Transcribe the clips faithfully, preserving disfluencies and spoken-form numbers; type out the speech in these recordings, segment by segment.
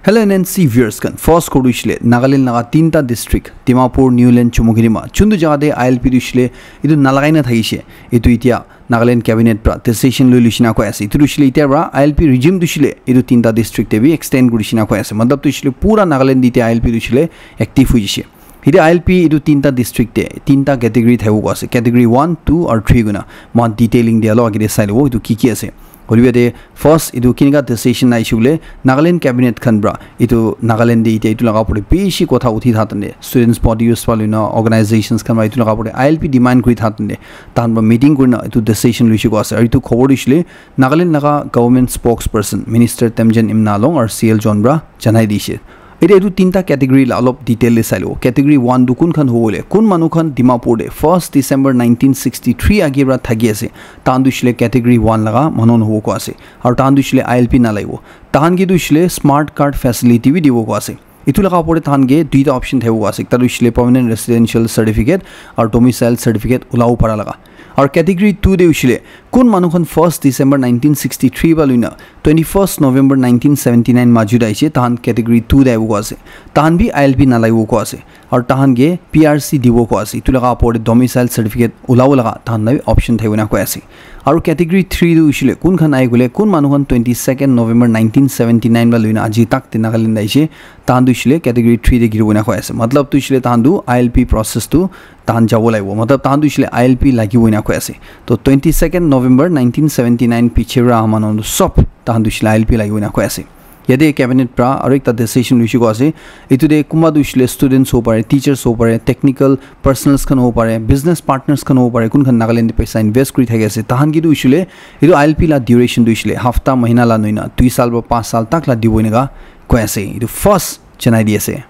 Hello N N C viewers khan, first koru shile Nagaland laga tinta district, Dimapur, Niuland, Chumoukedima, chundu jaga te I L P tu shile etu nalagai na thakishe. Etu itia Nagaland cabinet pra decision lui luishina koi ase. Etu tu shile itia pra I L P regime tu shile etu tinta district te bi extend kurishina koi ase. Matlab tu shile pura Nagaland te itia I L P tu shile active hui jishe. Etu I L P etu tinta district te tinta category thaibo koi ase. Category one, two aru three koina moikhan detailing dia lo agete sai lobo etu ki ki ase. Hoilebi yate first etu kinika decision aishe koile Nagaland cabinet khan pra etu Nagaland te itia etu laga opor te bishi kotha uthi tha tande students body use pa luina organizations khan pra etu laga opor te I L P demand kuri tha tande tahan pra meeting kurina etu decision luishe koi ase. Aru etu khobor tu shile Nagaland laga government spokesperson Minister Temjen Imna Along aru C L John pra janai dishe. Etia etu tinta category la olop detail te sai lo. Category one tu kun khan hobo le, kun manu khan Dimapur te first December nineteen sixty-three age pra thaki ase, tahan tu shile category one laga manu khan hobo koi ase. Aru tahan tu shile I L P nalaibo. Tahan ke tu shile smart card facility bi dibo koi ase. Etu laga opor te tahan ke duita option thaibo koi ase. Ekta tu shile permanent residential certificate aru domicile certificate ulabo para laga. Aru category two te hoishile kun manu khan first December nineteen sixty-three pa luina twenty-first November nineteen seventy-nine majut aishe, tahan category two te aibo koi ase. Tahan bi I L P nalaibo koi ase. Aru tahan ke P R C dibo koi ase. Etu laga opor te domicile certificate ulabo laga tahan la bi option thaibo na koi ase. Aru category three tu hoishile kun khan ahi koile kun manu khan twenty-second November nineteen seventy-nine pa luina aji tak te Nagaland aishe, tahan tu hoishile category three te giribo na koi ase. Matlab tu hoishile tahan tu I L P process tu tahan jabo lagibo. Matlab, tahan tu hoishile I L P lagibo ena koi ase. To twenty-second November nineteen seventy-nine piche para aha manu tu sob tahan tu hoishile I L P lagibo ena koi ase. Yate cabinet pra aru ekta decision luishe koi ase. Etu te kunba tu hoishile students hobo pare, teachers hobo pare, technical personnels khan hobo pare, business partners khan hobo pare, kun khan Nagaland te paisa invest kuri thaki ase. Tahan ke tu hoishile etu I L P la duration tu hoishile hafta, mahina la nohoina dui saal para panch saal tak la dibo eneka koi ase. Etu first janai di ase.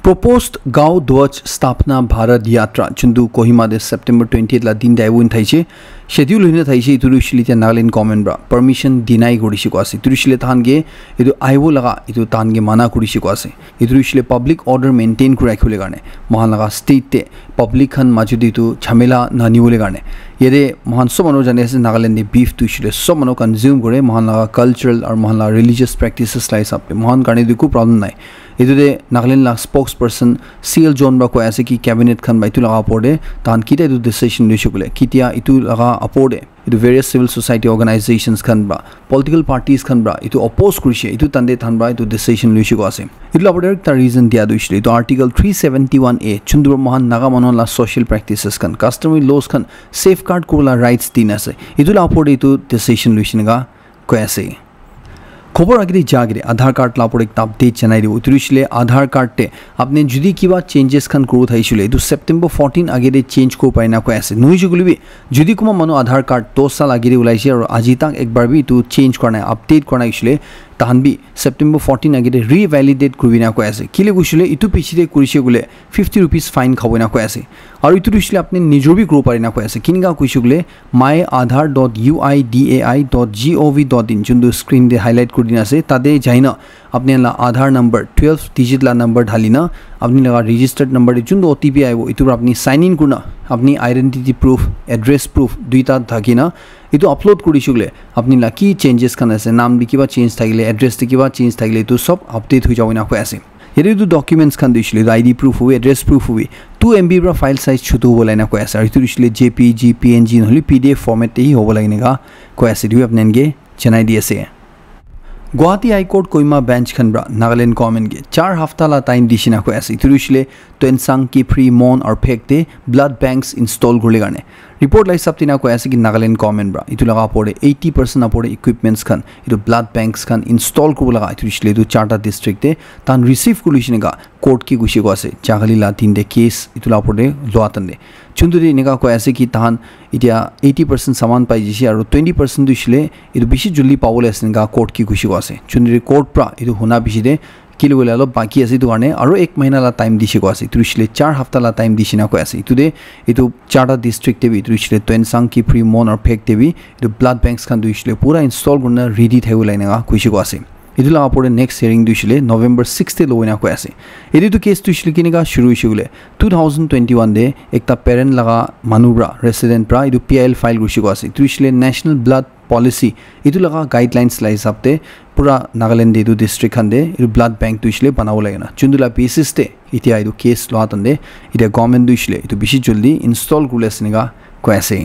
Proposed Gaon Dhwaj Sthapana Bharat Yatra, juntu Kohima te September twentieth la din te aibo thakishe, schedule hoina thakishe, etu tu hoishile tia Nagaland government pra permission deny kurishe koi ase. Etu tu hoishile tahan ke etu aibo laga etu tahan ke mana kurishe koi ase. Etu tu hoishile public order maintain kuri rakhibole karne, moikhan laga state te public khan majot te etu jhamela nanibole karne. Yate moikhan sob manu jane ase, Nagaland te beef tu hoishile sob manu consume kore, moikhan laga cultural aru moikhan laga religious practices la hisab te moikhan karne etu eku problem nai. Etu te Nagaland la spokesperson C L John pra koi ase ki cabinet khan pra etu laga opor te tahan kitia etu decision luishe koile, kitia etu laga opor te etu various civil society organizations khan pra, political parties khan pra etu oppose kurishe, etu tande tahan pra etu decision luishe koi ase. Etu la opor te ekta reason dia tu hoishile etu article three seventy-one A, juntu pra moikhan Naga manu la social practices khan, customary laws khan safeguard kuribole rights dina ase. Etu la opor te etu decision luishe eneka koi ase. Khobor agete ja agete Aadhaar card la opor ekta update janai dibo. Etu hoishile Aadhaar card te apni jodi kiba changes khan kuribo thakishe hoile, etu September fourteen agete change kuribo pare na koi ase. Nohoishe koile bi, jodi kunba manu Aadhaar card dos saal agete ulaishe aru aji tak ek bar bi etu change kora nai, update kora nai hoishile, tahan bi September fourteen agete revalidate kuribi na koi ase. Kile koishe koile, etu piche te kurishe koile fifty rupees fine khabo ena koi ase. Aru etu tu hoishile apni nijor bi kuribo pare na koi ase. Kinika koishe koile, my aadhaar dot U I D A I dot G O V dot in, juntu screen te highlight kuri dina ase, tate jaina apni la Aadhaar number, twelve digit la number dhalina, apni laga registered number te juntu O T P aibo, etu para apni sign in kurina, apni identity proof, address proof duita thakina, etu upload kurishe koile, apni la ki changes khan ase, naam te kiba change thakile, address te kiba change thakile, etu sob update hoi jabo ena koi ase. Yate etu documents khan tu hoishile, etu I D proof hobi, address proof hobi, two M B para file size chutu hobo lage na koi ase. Aru etu hoishile J P G, P N G, nohole P D F format te hi hobo lage eneka koi ase. Etu bi apni khan ke janai di ase. Guwahati High Court Kohima Bench khan para Nagaland government ke char hafta la time dishe na koi ase. Etu hoishile Tuensang, Kiphire, Mon aru Phek te blood banks install kuribole karne. Report la hisab te ena koi ase ki Nagaland government para etu laga opor te eighty percent opor te equipments khan, etu blood banks khan install kuribo laga etu hoishile etu charta district te tahan receive kuri loishe eneka court ke gushi koi ase. Jagali la din te case etu la opor te lua time te. Juntu te eneka koi ase ki tahan etia eighty percent saman pai jishe aru twenty percent tu hoishile etu bishi juldi pabole ase eneka court ke gushi koi ase. Juntu te court para etu huna piche te kile koile olop baki ase etu karne aru ek mahina la time dishe koi ase. Etu hoishile char hafta la time dishe na koi ase. Etu te etu charta district te bi etu hoishile Tuensang, Kiphire, Mon aru Phek te bi etu blood banks khan tu hoishile pura install kurina ready thakibole eneka gushi koi ase. Etu laga opor te next hearing tu hoishe le November six te lobo ena koi ase. Etu tu case tu hoishe le kenika shuru hoishe koile two thousand twenty-one te ekta parent laga manu pra, resident pra etu P I L file kurishe koi ase. Etu hoishe le National Blood Policy, etu laga guidelines la hisab te pura Nagaland te etu district khan te etu blood bank tu hoishe le banabo lage na. Chundu la basis te etia etu case loa tan te etia government tu hoishe le etu bishi jaldi install kuribole ase ena koi ase.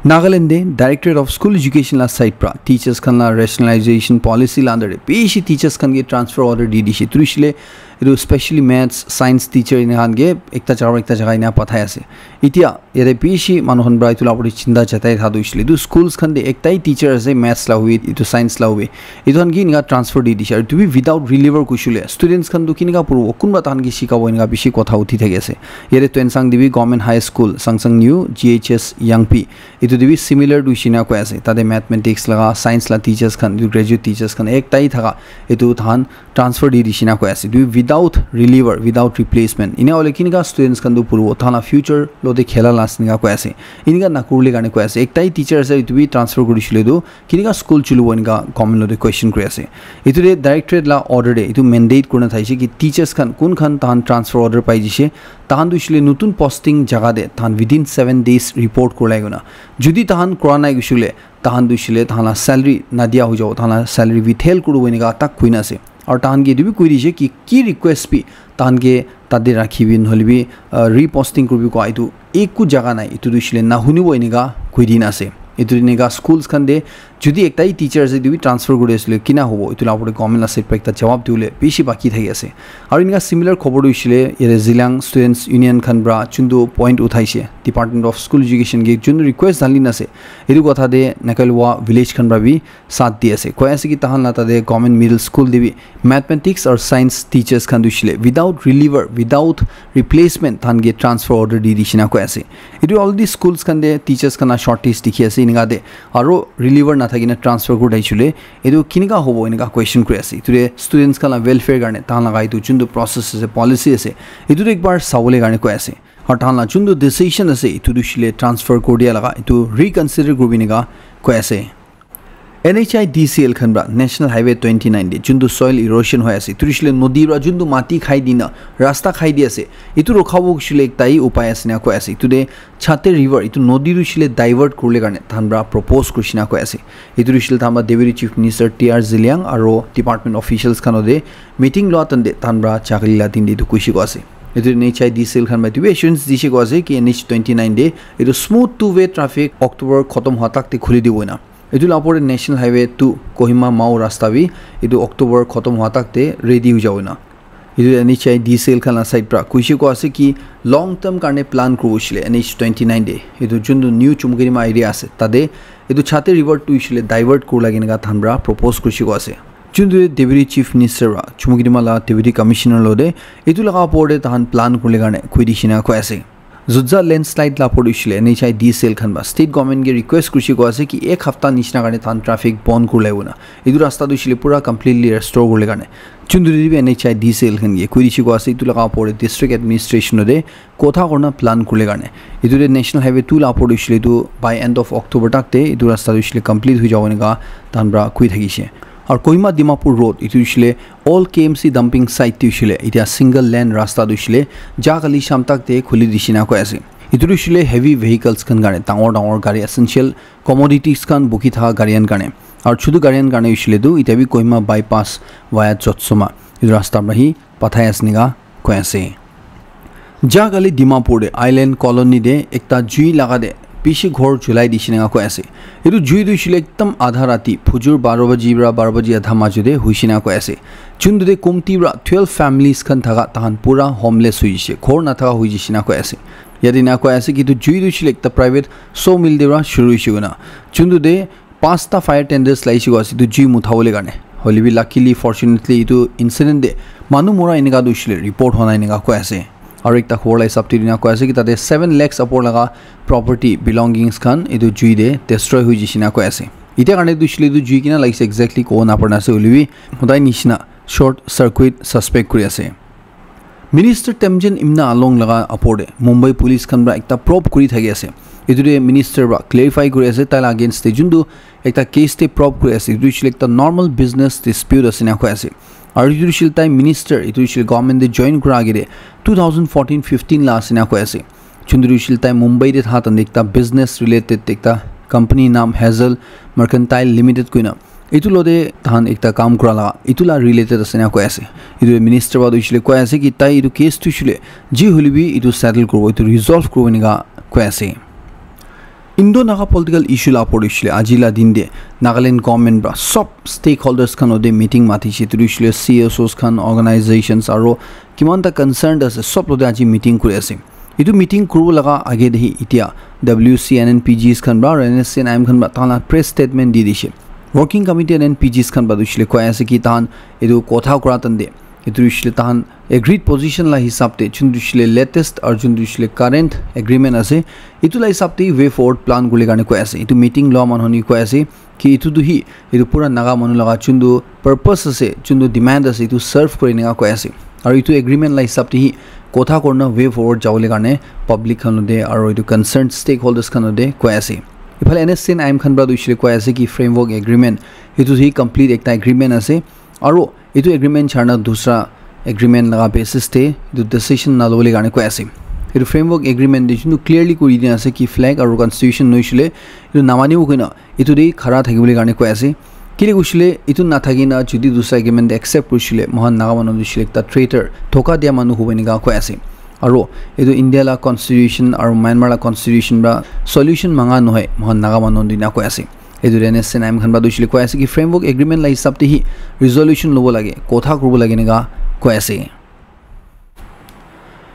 Nagaland te Directorate of School Education la side pra teachers khan la rationalization policy la under te bishi teachers khan ke transfer order di dishe. Etu hoishe le etu specially maths, science teacher ena khan ke ekta jaga pra ekta jaga ena pathai ase. Etia yate bishi manu khan pra etu la opor te chinta jatai tha tu hoishe le etu schools khan te ektai teacher ase maths la hobi, etu science la hobi. Etu khan ke enika transfer di dishe. Aru etu bi without reliever kurishe le students khan tu kenika puribo, kunba tahan ke shikabo, enika bishi kotha uthi thaki ase. Yate Tuensang te bi Government High School, Sangsang New, G H S Yangpi, etu te bi similar tu hoishe na koi ase. Tate mathematics laga, science la teachers khan, etu graduate teachers khan, ektai thaka, etu tahan transfer di dishe na koi ase. Etu without reliever, without replacement. Ena hoile kenika students khan tu puribo, tahan la future lote khela la ase ena koi ase. Enika nakuribole karne koi ase. Ektai teacher ase, etu bi transfer kurishe le tu kenika school chulibo enika government lote question kuri ase. Etu te directorate la order te etu mandate kurina thaishe ki teachers khan kun khan tahan transfer order pai dishe, tahan tu hoishe le notun posting jaga te tahan within seven days report kurilai kena. Jodi tahan kura nai hoishe le, tahan tu hoishe le tahan la salary nadia hoi jabo, tahan la salary withheld kuribo enika tak koina ase. Aru tahan ke etu bi koi dishe ki, ki request bi tahan ke tate rakhibi, nohole bi, uh, reposting kuribi koa etu eku jaga nai, etu tu hoishe le nahunibo enika koi dina ase. Etu enika schools khan te jodi ektai teacher ase, etu bi transfer kuri ase le kina hobo, etu la opor te government la side pra ekta jawab dibole bishi baki thaki ase. Aru enika similar khobor tu hoishe le yate Zeliang Students Union khan pra chundu point uthaishe, Department of School Education ke chundu request dali na ase. Etu kotha te Nakalwa village khan pra bi sat di ase. Koi ase ki tahan la tate government middle school te bi mathematics or science teachers khan tu hoishe le without reliever, without replacement tahan ke transfer order di dishe na koi ase. Etu already schools khan te teachers khan la shortage dikhi ase enika te, aru reliever nathaki na transfer kuri dishe le etu kenika hobo enika question kuri ase. Etu te students khan la welfare karne tahan laga etu chundu process ase, policy ase, etu te ekbar sabole karne koi ase. Aru tahan la chundu decision ase, etu tu hoishe le transfer kuri dia laga, etu reconsider kuribi enika koi ase. N H I D C L khan pra National Highway twenty nine te juntu soil erosion hoi ase, etu hoishe le nodi pra juntu mati khai dina rasta khai di ase, etu rokhabo hoishe le ekta hi upai ase na koi ase. Etu te Chate River, etu nodi tu hoishe le divert kuribole karne tahan pra propose kurishe na koi ase. Etu hoishe le tahan pra Deputy Chief Minister T R Zeliang aro department officials khan logote meeting loa time te tahan pra Chakali la din te etu koishe koi ase. Etu N H I D C L khan pra etu bi assurance dishe koi ase ki N H twenty nine te etu smooth two way traffic October khotom hua tak te khuli dibo na. Etu la opor te National Highway two Kohima Mao rasta bi etu October khotom hua tak te ready hoi jabo na. Etu N H I D C L khan la side pra koishe koi ase ki long term karne plan kuribo hoishe le N H twenty nine te etu juntu new Chumukedima area ase tate etu Chate River tu hoishe le divert kuribole karne tahan pra propose kurishe koi ase. Juntu Deputy Chief Minister pra Chumukedima la Deputy Commissioner logote etu laga opor te tahan plan kuribole karne koi dishe na koi ase. Zutza landslide la opor te hoishe le N H I D C L khan pra state government ke request kurishe koi ase ki ek hafta nishina karne tahan traffic bon kuribole hobo na. Etu rasta tu hoishe le pura completely restore kuribole karne. Juntu te bi N H I D C L khan ke koi dishe koi ase, etu laga opor te district administration logote kotha kurina plan kuribole karne. Etu te National Highway two la opor te hoishe le etu by end of October tak te etu rasta tu hoishe le complete hoi jabo enika tahan pra koi thakishe. Aru Kohima Dimapur road etu hoishe le old K M C dumping site te hoishe le etia single lane rasta tu hoishe le ja kali sham tak te khuli dishe na koi ase. Etu tu hoishe le heavy vehicles khan karne, dangor dangor gari, essential commodities khan bukhi thaka gari khan karne. Aru chutu gari khan karne hoishe le tu etia bi Kohima bypass via Jotsoma etu rasta pra hi pathai ase enika koi ase. Ja kali Dimapur te Island Colony te ekta jui laga te bishi ghor julai dishe enika koi ase. Etu jui tu hoishe le ekdam adha rati, phujur baro baji pra baro baji adha majo te hoishe enika koi ase. Juntu te kumti pra twelve families khan thaka tahan pura homeless hoi jishe, ghor nathaka hoi jishe enika koi ase. Yate enika koi ase ki etu jui tu hoishe le ekta private sawmill te pra shuru hoishe koina. Juntu te Panchta fire tenders lagishe koi ase etu jui muthabole karne. Hoile bi luckily, fortunately, etu incident te manu mora enika tu hoishe le report hua nai enika koi ase. Aru ekta khobor la hisab te etu enika koi ase ki tate seven lakhs upor laga property belongings khan etu jui te destroy hoi jishe enika koi ase. Etia karne tu hoishe le etu jui kina lagise exactly kobo napara na ase, hoile bi hodai nishina short circuit suspect kuri ase. Minister Temjen Imna Along laga apor te Mumbai police khan para ekta probe kuri thaki ase. Etu te minister para clarify kuri ase tai la against te juntu ekta case te probe kuri ase. Etu hoishe le ekta normal business dispute ase na koi ase. Aru etu hoishe le tai minister, etu hoishe le government te join kura age te two thousand fourteen fifteen la ase na koi ase. Juntu hoishe le tai Mumbai te tha tante ekta business related ekta company naam Hazel Mercantile Limited koina etu lote tahan ekta kam kura laga, etu la related ase na koi ase. Etu minister para tu hoishe le koi ase ki tai etu case tu hoishe le ji hoile bi etu settle kuribo, etu resolve kuribo enika koi ase. Indo-Naga political issue la opor te hoishe le aji la din te Nagaland government para sob stakeholders khan lote meeting matishe, etu hoishe le C S Os khan, organizations aro kiman ta concerned ase, sob lote aji meeting kuri ase. Etu meeting kuribo laga age te hi itia W C N N P Gs khan para aru N S C N I M khan para tahan la press statement di dishe. Working committee N N P Gs khan para tu hoishe le koi ase ki tahan etu kotha kura tante etu hoishe le tahan agreed position la hisab te juntu hoishe le latest aru juntu hoishe le current agreement ase, etu la hisab te way forward plan kuri le karne koi ase. Etu meeting loa manu khan koi ase ki etu tu hi etu pura Naga manu laga juntu purpose ase, juntu demand ase, etu serve kuri enika koi ase. Aru etu agreement la hisab te hi kotha kurna way forward jabo le karne public khan lote aru etu concerned stakeholders khan lote koi ase. Iphale N S C N I M khan para tu hoishe le koi ase ki framework agreement etu hi complete ekta agreement ase. Aru etu agreement charna dusra agreement laga basis te etu decision na lobole karne koi ase. Etu framework agreement te juntu clearly kuri dina ase ki flag aru constitution nohoishe le etu namanibo koina etu te khara thakibole karne koi ase. Kile hoishe le etu nathaki na jodi dusra agreement te accept kurishe le mohan Naga manu hoishe le ekta traitor, dhoka dia manu hobo enika koi ase. Aru etu India la constitution aru Myanmar la constitution para solution manga nohoi, mohan Naga manu dina koi ase. Etu N S C N I M khan para tu hoishe le koi ase ki framework agreement la hisab te hi resolution lobo lage, kotha kuribo lage enika koi ase.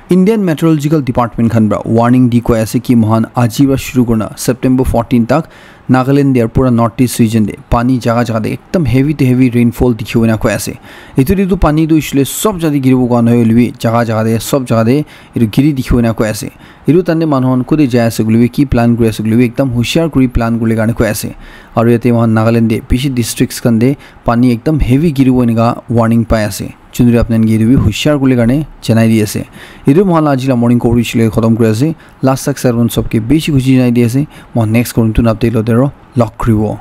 Indian Meteorological Department khan para warning di koi ase ki mohan aji para shuru kurna September fourteen tak Nagaland te pura North East region te pani jaga jaga te ekdam heavy to heavy rainfall dikhibo na koi ase. Etu te tu pani tu hoishe le sob jaga te giribo koa nohoi hoile bi jaga jaga te sob jaga te etu giri dikhibo na koi ase. Etu tante manu khan kote jai ase koile bi, ki plan kuri ase koile bi, ekdam hushar kuri plan kuribole karne koi ase. Aru yate moikhan Nagaland te bishi districts khan te pani ekdam heavy giribo enika warning pai ase. Chundri apni khan ke etu bi hushar kuribole karne janai di ase. Etu moikhan la aji la morning coverage le khatam kuri ase. Last tak sir khan sob ke bishi khushi janai di ase. Moikhan next korom tu update lote aro log kuribo.